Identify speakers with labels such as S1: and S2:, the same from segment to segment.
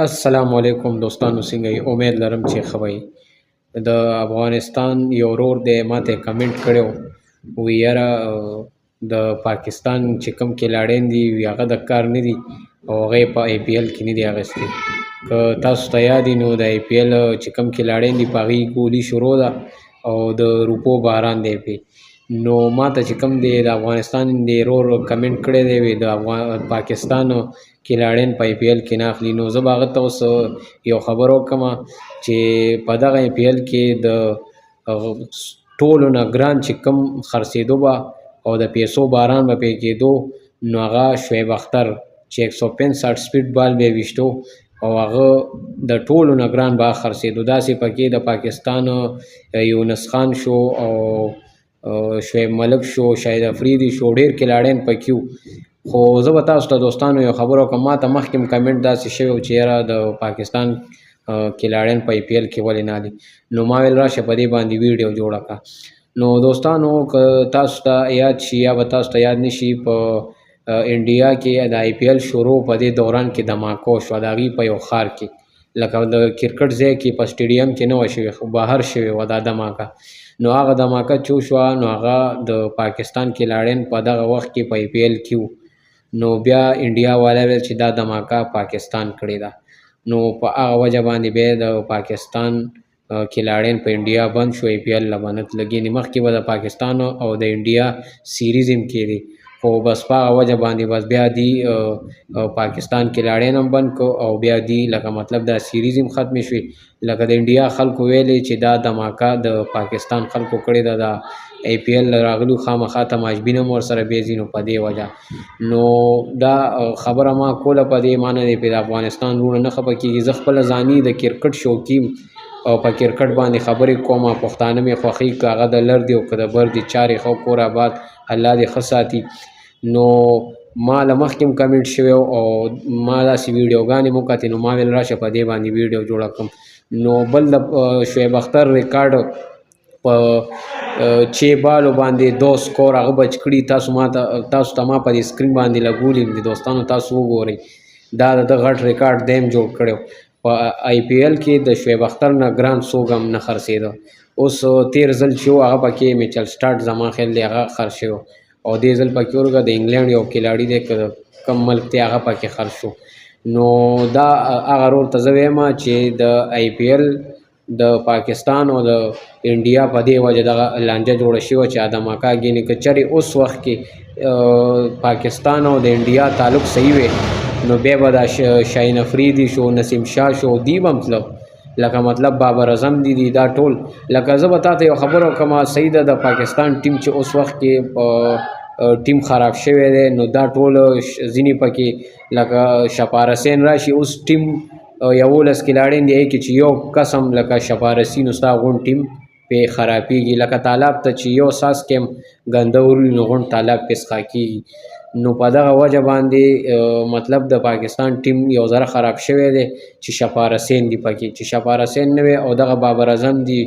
S1: السلام علیکم دوستانو، څنګه یې؟ امید لرم چې ښه به یې. د افغانستان یو ورور دی، ماته یې کمنټ کړی وي، یاره د پاکستان چې کوم کھلاړیان دي وي، هغه د کار نه دي او هغه یې په آی پي ایل کې نه دي اخیستي. که تاسو ته یاد نو د آی پي ایل چې کوم کھلاړیان دي، په هغې ګولي شروع ده او د روپو باران دی پې. نو ماته چې کوم دی د افغانستان دی ورور کمنټ کړی دی وي، د پاکستان کھلاړیان په آی پي ایل کې نه اخلي. نو زه به هغه ته اوس یو خبر وکړم چې په دغه آی پي ایل کې د ټولو نه ګران چې کوم خرڅېدو به او د پیسو باران به پې کېدو، نو هغه شعیب اختر چې 165 سپیډ بال به یې ویشتو او هغه د ټولو نه ګران به خرڅېدو. داسې پکې د پاکستان یونس خان شو او شعیب ملک شو، شاهد افریدي شو، ډېر کھلاړیان پکې وو. خو زه به تاسو ته دوستانو یو خبره وکړم. ما ته مخکې هم کمنټ داسې شوی و چې یاره د پاکستان کھلاړیان په آی پي ایل کې ولې نه دي. نو ما ویل راشه په دې باندې ویډیو جوړه کړه. نو دوستانو، که تاسو ته یاد شي یا به تاسو ته یاد نشي، په انډیا کې د آی پي ایل شروع په دې دوران کې دماکو شوه. د هغې په یو ښار کې، لکه د کرکټ ځای کې، په سټیډیم کې نه وه شوې، خو بهر شوې وه دا دماکه. نو هغه دماکه چې وشوه، نو هغه د پاکستان کھلاړیان په دغه وخت کې په آی پي ایل کې وو. نو بیا انډیا والا ویل چې دا دماکه پاکستان کړې ده. نو په هغه وجه باندې بیا د پاکستان کھلاړیان په انډیا بند شو، آی پي ایل له به نه تلل. ګینې مخکې به د پاکستان او د انډیا سیریز هم کېدې، خو بس په هغه وجه باندې بس بیا دی پاکستان کھلاړیان هم بند کو او بیا دی لکه مطلب دا سیریز هم ختمې شوې. لکه د انډیا خلکو ویلې چې دا دماکه د پاکستان خلکو کړې ده، دا آی پي ایل راغلو، خامخا تماشبین هم ورسره بیځي. نو په دې وجه نو دا خبره ما کوله. په دې معنی دی په د افغانستان وروڼه نه خفه کېږي. زه خپله ځاني د کرکټ شوقین او په کرکټ باندې خبرې کوم. پښتانه مې خوښي، که هغه د لر دي او که د بر دي. چارې ښه، کور آباد، الله دې ښه ساتي. نو ما له مخکې هم کمنټ شوی او ما داسې ویډیوګانې مو کتې، نو ما ویل راشه په دې باندې ویډیو جوړه کړم. نو بل د شعیب اختر ریکارډ په چې بالو باندې دو سکور هغه بچ کړي. تاسو ته ما په دې سکرین باندې لګولي دي دوستانو، تاسو وګورئ. دا د غټ ریکارډ دیم جوړ کړو. په آی پي ایل کې د شعیب اختر نه ګران څوک هم نه خرڅېده. اوس تیر ځل چې هغه پکې میچل سټارټ زما خیال دی هغه خرڅ شوی او دې ځل پکې ورګه د انګلینډ یو کھلاړي دی که کم ملک دی، هغه پکې خرڅ شو. نو دا هغه ورور ته زه وایم چې د آی پي ایل د پاکستان او د انډیا په دې وجه دغه لانجه جوړه شوې چې دماکا. ګینې که چېرې اوس وخت کې پاکستان او د انډیا تعلق صحیح وي، نو بیا به دا شاهین افریدي شو، نسیم شاه شو، دی به هم تلو، لکه مطلب بابر اعظم دي دي دا ټول. لکه زه به تاته یو خبره وکړم، صحیح ده، د پاکستان ټیم چې اوس وخت کې په ټیم خراب شوی دی، نو دا ټول ځینې پکې لکه شپارسین راشي. اوس ټیم 11 کھلاړیان دي کې چې یو قسم لکه شپارسی، نو ستا غون ټیم پې خرابېږي. لکه تالاب ته چې یو څاڅکی هم ګنده ورولي، نو غونډ تالاب پې څښا کېږي. نو په دغه وجه باندې مطلب د پاکستان ټیم یو ذره خراب شوی دی چې شپارسین دي پکې. چې شپارسین نه وي او دغه بابر اعظم دي،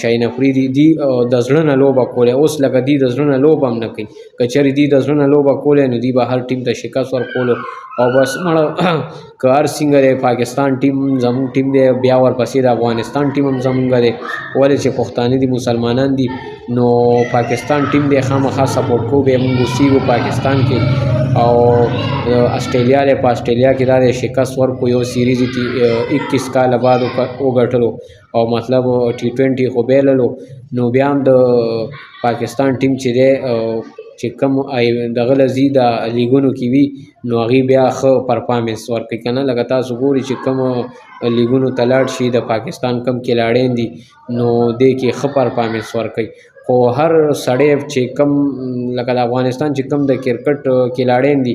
S1: شاهین افریدي دي، د زړه نه لوبه کولی. اوس لکه دی د زړه نه لوبه هم نه کوي. که چېرې دی د زړه نه لوبه کولی، نو دی به هر ټیم ته شکست ورکولو. او بس مړه که هر څنګه دی، پاکستان ټیم زموږ ټیم دی، بیا ورپسې د افغانستان ټیم هم زموږ دی، ولې چې پښتانه دي، مسلمانان دي. نو پاکستان ټیم دی خامخا سپورټ کوو به، موږ اوسېږو پاکستان کې. او اسټرالیا دی، په اسټرالیا کې دا دی شکست ورکو، یو سیریز 21 کاله بعد وګټلو او مطلب ټي 20 خو بایللو. نو بیا هم د پاکستان ټیم چې دی، چې کوم دغه لذي د لیګونو کې وي، نو هغې بیا ښه پرفارمنس ورکوي که نه. لکه تاسو ګورئ چې کوم لیګونو ته لاړ شي، د پاکستان کوم کھلاړیان دي، نو دې کې ښه پرفارمنس ورکوي. خو هر سړی چې کوم لکه د افغانستان چې کوم د کرکټ کھلاړیان دي،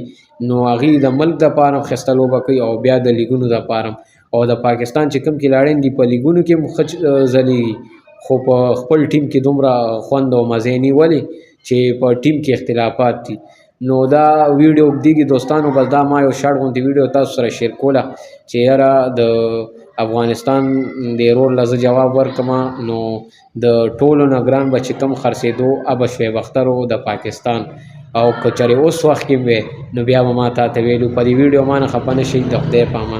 S1: نو هغوی د ملک دپاره هم ښایسته لوبه کوي او بیا د لیګونو دپاره هم. او د پاکستان چې کوم کھلاړیان دي، په لیګونو کې هم ښه ځلېږي، خو په خپل ټیم کې دومره خوند او مزه نه، ولې چې په ټیم کې اختلافات دي. نو دا ویډیو اوږدېږي دوستانو، بس دا ما یو شارټ غوندې ویډیو تاسو سره شیر کوله چې یاره د افغانستان د ورور له زه جواب ورکړم. نو د ټولو نه ګران به چې کوم خرڅېدو، ابه شعیب اختر و د پاکستان. او که چېرې اوس وخت کې وی، نو بیا به ما تا ته ویلو. په دې ویډیو ما نه خفه نه شئ. د خدای په امان.